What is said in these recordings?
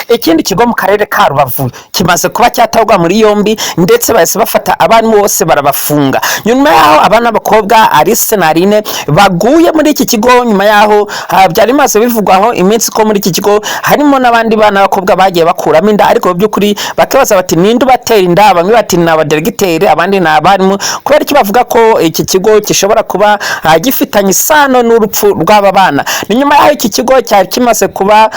Ikindi kigo mu karere ka Rubavu kimaze kuba cyatabwa muri yombi, ndetse bahise bafata abarimu bose barabafunga, nyuma yaho abana b'abakobwa Alice na Aline baguye muri iki kigo. Nyuma yaho byari bimaze bivugwaho iminsi ko muri iki kigo harimo n'abandi bana b'abakobwa bagiye bakuramo inda, ariko mu by'ukuri bakibaza bati: "Ninde ubatera inda?" Bamwe bati: "Ni abaderegiteri," abandi ni abarimu. Kubera iki bavuga ko iki kigo gishobora kuba gifitanye isano n'urupfu rw'aba bana? Ni nyuma yaho iki kigo cyari kimaze kuba,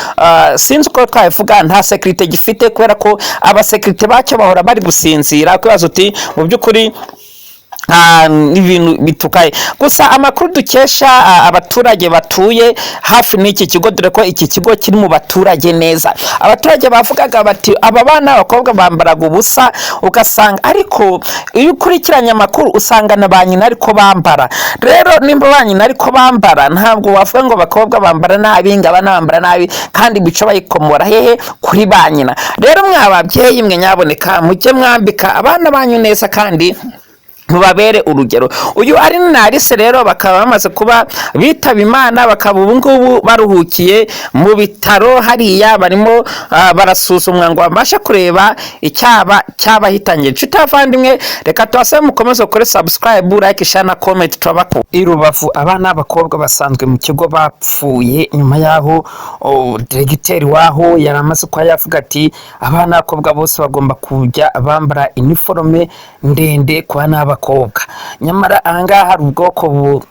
sinzi uko twabivuga, nta sécurité gifite, kubera ko abasekirite bacyo bahora bari gusinzira. Kwibaza uti: "Mu by'ukuri ibintu bitukaye." Gusa amakuru dukesha abaturage batuye hafi n'iki kigo, dore ko iki kigo kiri mu baturage neza, abaturage bavugaga bati: "Aba bana b'abakobwa bambaraga ubusa," ugasanga ariko iyo ukurikiranye amakuru usanga na ba nyina ariko bambara. Rero nimba ba nyina ariko bambara, ntabwo wavuga ngo abakobwa bambara nabi, ngo abana bambara nabi, kandi imico bayikomora hehe? Kuri ba nyina. Rero mwa babyeyi mwe, nyaboneka mujye mwambika abana banyu neza kandi mubabere urugero. Uyu ari na Alice rero bakaba bamaze kuba bitaba Imana, bakaba ubu ngubu baruhukiye mu bitaro hariya, barimo barasuzumwa ngo babashe kureba icyaba cyabahitanye. Inshuti abavandimwe, reka tubasabe mukomeze kuri subscribe, like, share na comment. Turabakunda. I Rubavu abana b'abakobwa basanzwe mu kigo bapfuye, nyuma yaho diregiteri waho yari amaze kuba yavuga ati: "Abana b'abakobwa bose bagomba kujya bambara iniforome ndende ku bana b'abakobwa." Nyamara ahangaha hari ubwoko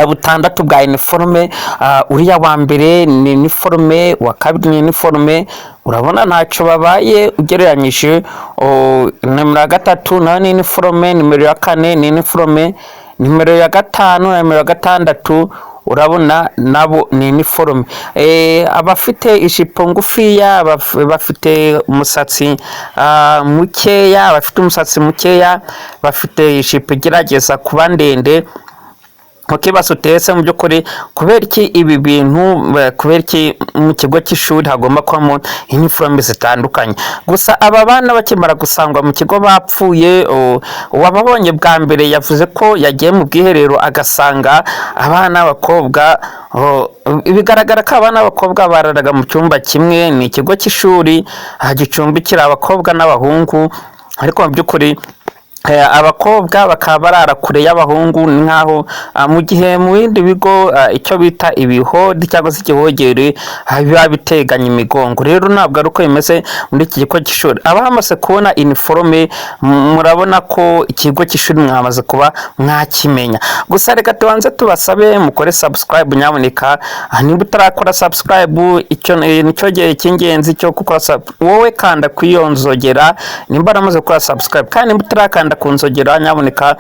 butandatu bwa iniforume. Uriya wa mbere ni iniforume, uwa kabiri ni iniforume, urabona ntacyo babaye ugereranyije. Nimero ya gatatu nayo ni iniforume, nimero ya kane ni iniforume, nimero ya gatanu na nimero ya gatandatu urabona nabo ni iniforume. Abafite ijipo ngufiya, bafite umusatsi mukeya, abafite umusatsi mukeya bafite ijipo igerageza kuba ndende. Ukibaza utetse mu by'ukuri kubera iki ibi bintu, kubera iki mu kigo cy'ishuri hagomba kubamo iniforume zitandukanye? Gusa aba bana bakimara gusangwa mu kigo bapfuye, uwababonye bwa mbere yavuze ko yagiye mu bwiherero agasanga abana b'abakobwa, bigaragara ko abana b'abakobwa bararaga mu cyumba kimwe. Ni ikigo cy'ishuri gicumbikira abakobwa n'abahungu, ariko mu by'ukuri abakobwa bakaba barara kure y'abahungu. Ni nkaho mu gihe mu bindi bigo icyo bita ibihodi cyangwa se igihogere biba biteganye imigongo. Rero ntabwo ari uko bimeze muri iki kigo cy'ishuri. Abamaze kubona iniforome, murabona ko ikigo cy'ishuri mwamaze kuba mwakimenya. Gusa reka tubanze tubasabe mukore subscribe nyamuneka. Niba utarakora subscribe, icyo nicyo gihe cy'ingenzi cyo gukora. Wowe kanda ku iyo nzogera nimba waramaze gukora subscribe, kandi nimba utarakanda ku nzogera, nyamuneka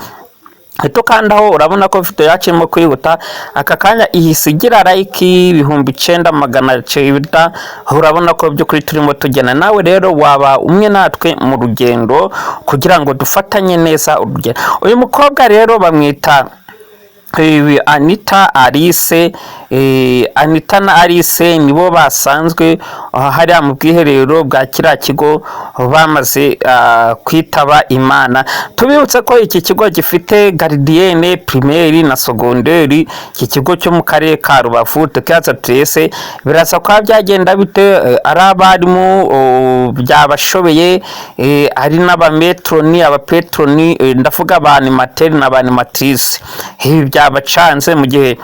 tukandaho. Urabona ko video yacu irimo kwihuta, aka kanya ihise igira like 9900. Urabona ko by'ukuri turimo tugenda. Nawe rero waba umwe natwe mu rugendo kugira ngo dufatanye neza urugendo. Uyu mukobwa rero bamwita ibi Anita Alice. Anita na Alice nibo basanzwe hariya mu bwiherero bwa kiriya kigo bamaze kwitaba Imana. Tubibutse ko iki kigo gifite gardienne, primaire na secondaire, iki kigo cyo mu karere ka Rubavu. Tukibaza twese birasa kuba byagenda bite? Ari abarimu byabashobeye, ari n'abametroni, abapetroni, ndavuga ba animateur na ba animatrice, ibi byabacanze. Mu gihe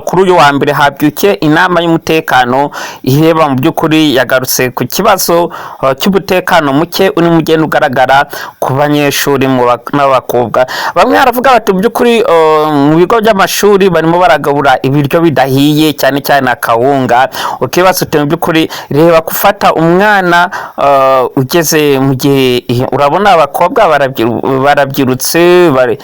kuri uyu wa mbere habyukiye inama y'umutekano ireba mu by'ukuri yagarutse ku kibazo cy'umutekano muke urimo ugenda ugaragara ku banyeshuri n'abakobwa. Bamwe baravuga bati: "Mu by'ukuri mu bigo by'amashuri barimo baragabura ibiryo bidahiye, cyane cyane akawunga." Ukibaza uti: "Mu by'ukuri reba gufata umwana ugeze mu gihe." Urabona abakobwa barabyirutse bari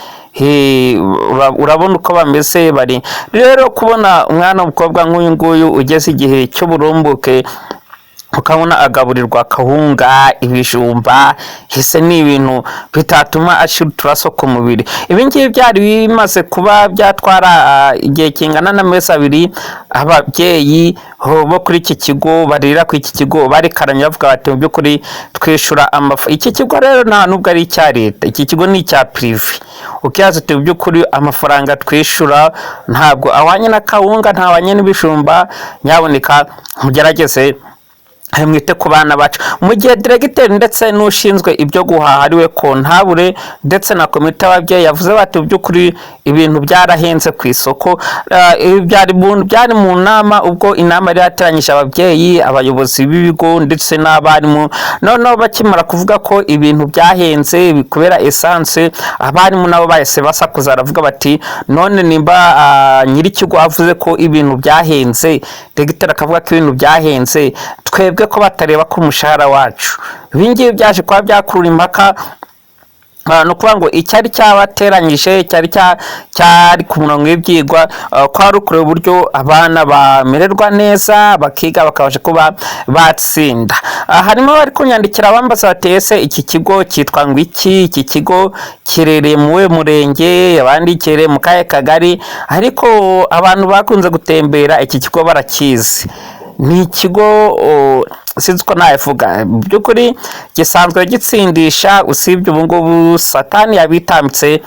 urabona uko bameze bari. Rero kubona umwana w'umukobwa nk'uyu nguyu ugeze igihe cy'uburumbuke, ukabona agaburirwa akawunga, ibijumba, ese ni ibintu bitatuma ashira uturaso ku mubiri? Ibi ngibi byari bimaze kuba byatwara igihe kingana n'amezi 2. Ababyeyi bo kuri iki kigo barira kuri iki kigo barikaranye, bavuga bati: "Mu by'ukuri twishyura amafaranga iki kigo." Rero nta nubwo ari icya leta, iki kigo ni icya privé. Ukibaza uti: "Mu by'ukuri amafaranga twishyura ntabwo ahwanye na kawunga, ntahwanye n'ibijumba." Nyaboneka mugerageze. Mwite ku bana bacu. Mu gihe diregiteri ndetse n'ushinzwe ibyo guhaha, ariwe comptable, ndetse na komite y'ababyeyi yavuze bati: "Mu by'ukuri ibintu byarahenze ku isoko." Ibi byari mu nama, ubwo inama yari yateranyije ababyeyi, abayobozi b'ibigo ndetse n'abarimu. Noneho bakimara kuvuga ko ibintu byahenze kubera essence, abarimu nabo bahise basakuza, baravuga bati: "None nimba nyir'ikigo avuze ko ibintu byahenze, diregiteri akavuga ko ibintu byahenze, twebwe ko batareba ko umushahara wacu?" Ibi ngibi byaje kuba byakurura impaka. Ni ukuvuga ngo icyari cyabateranyije cyari cyari ku murongo w'ibyigwa, ko ari ukureba uburyo abana bamererwa neza, bakiga, bakabasha kuba batsinda. Harimo abari kunyandikira bambaza bati: "Ese iki kigo cyitwa ngo iki? Iki kigo kirereye mu we murenge?" Abandi: "Kirereye mu kahe kagari?" Ariko abantu bakunze gutembera iki kigo barakizi. Ni ikigo sinzi uko nabivuga, mu by'ukuri gisanzwe gitsindisha, usibye ubu ngubu Satani yabitambitse,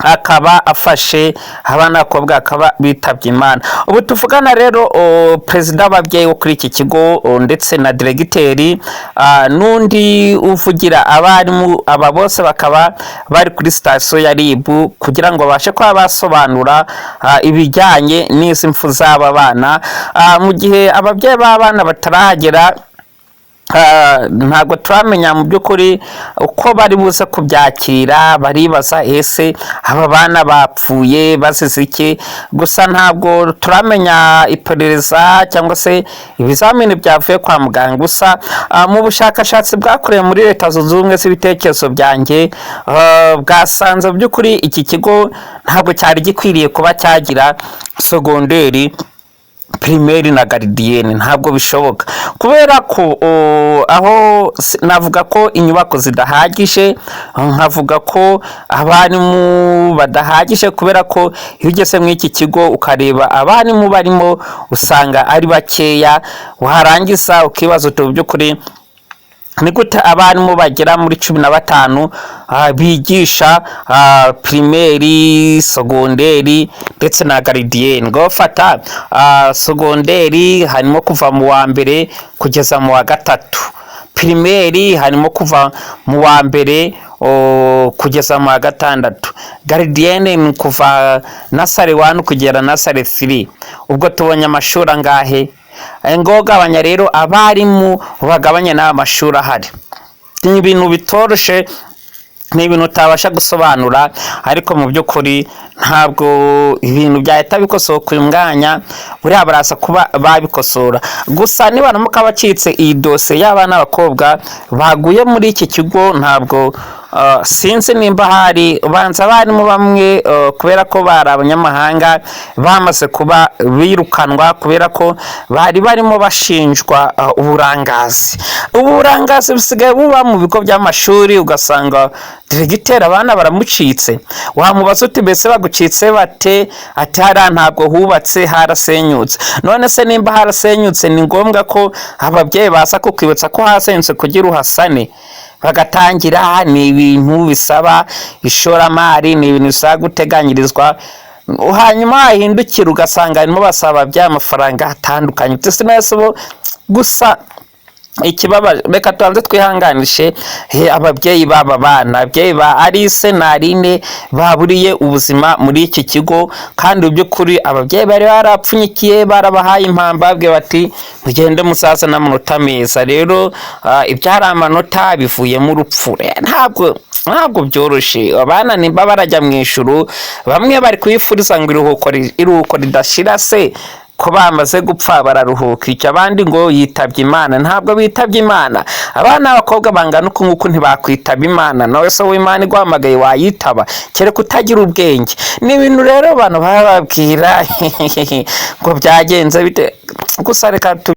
akaba afashe abana b'abakobwa, akaba bitabye Imana. Ubu tuvugana rero, perezida w'ababyeyi wo kuri iki kigo, ndetse na diregiteri, n'undi uvugira abarimu, aba bose bakaba bari kuri sitasiyo ya RIB kugira ngo babashe kuba basobanura ibijyanye n'izi mfu z'aba bana. Mu gihe ababyeyi b'abana batarahagera, ntabwo turamenya mu by'ukuri uko bari buze kubyakira. Baribaza: ese aba bana bapfuye bazize iki? Gusa ntabwo turamenya iperereza cyangwa se ibizamini byavuye kwa muganga. Gusa mu bushakashatsi bwakorewe muri Leta Zunze Ubumwe z'Ibitekerezo byanjye, bwasanze mu by'ukuri iki kigo ntabwo cyari gikwiriye kuba cyagira segonderi, primaire na gardienne. Ntabwo bishoboka, kubera ko aho navuga ko inyubako zidahagije, nkavuga ko abarimu badahagije, kubera ko iyo ugeze muri iki kigo ukareba abarimu barimo, usanga ari bakeya. Warangiza ukibaza uti: "Mu by'ukuri ni gute abarimu bagera muri 15 bigisha primaire, segonderi ndetse na gardienne?" Ngo fata segonderi, harimo kuva mu wa mbere kugeza mu wa gatatu; primaire harimo kuva mu wa mbere kugeza mu wa gatandatu; gardienne ni kuva nursery 1 kugera nursery 3. Ubwo tubonye amashuri angahe? Ngo gabanya rero abarimu, bagabanye n'aya mashuri ahari. Ni ibintu bitoroshe, ni ibintu utabasha gusobanura, ariko mu by'ukuri ntabwo ibintu byahita bikosoka uyu mwanya. Buriya baraza kuba babikosora. Gusa nibaramuka bacitse iyi dosiye y'abana b'abakobwa baguye muri iki kigo, ntabwo sinzi nimba hari ubanza abarimu bamwe, kubera ko bari abanyamahanga, bamaze kuba birukanwa, kubera ko bari barimo bashinjwa uburangazi. Ubu burangazi busigaye buba mu bigo by'amashuri, ugasanga diregiteri abana baramucitse, wamubaza uti: "Mbese bagucitse bate?" Ati: "Hariya ntabwo hubatse, harasenyutse." None se nimba harasenyutse, ni ngombwa ko ababyeyi baza kukwibutsa ko hasenyutse kugira uhasane? Bagatangira, ni ibintu bisaba ishoramari, ni ibintu bisaba guteganyirizwa. Hanyuma wahindukira ugasanga harimo basaba ababyeyi amafaranga atandukanye. Gusa ikibabaje, reka tubanze twihanganishe ababyeyi b'aba bana, ababyeyi ba Alice na Aline baburiye ubuzima muri iki kigo. Kandi mu by'ukuri ababyeyi bari barapfunyikiye, barabahaye impamba, babwiye bati: "Mugende musaza n'amanota meza." Rero ibyari amanota bivuyemo urupfu. Ntabwo byoroshye. Abana nimba barajya mu ijuru, bamwe bari kubifuriza ngo iruhuko ridashira. Se ko bamaze gupfa, bararuhuka icyo? Abandi ngo yitabye Imana. Ntabwo bitabye Imana. Abana b'abakobwa bangana uku nguku ntibakwitaba Imana. Nawe se w'Imana iguhamagaye wayitaba? Kereka utagira ubwenge. Ni ibintu rero abantu baba babwira ngo byagenze bite. Gusa reka.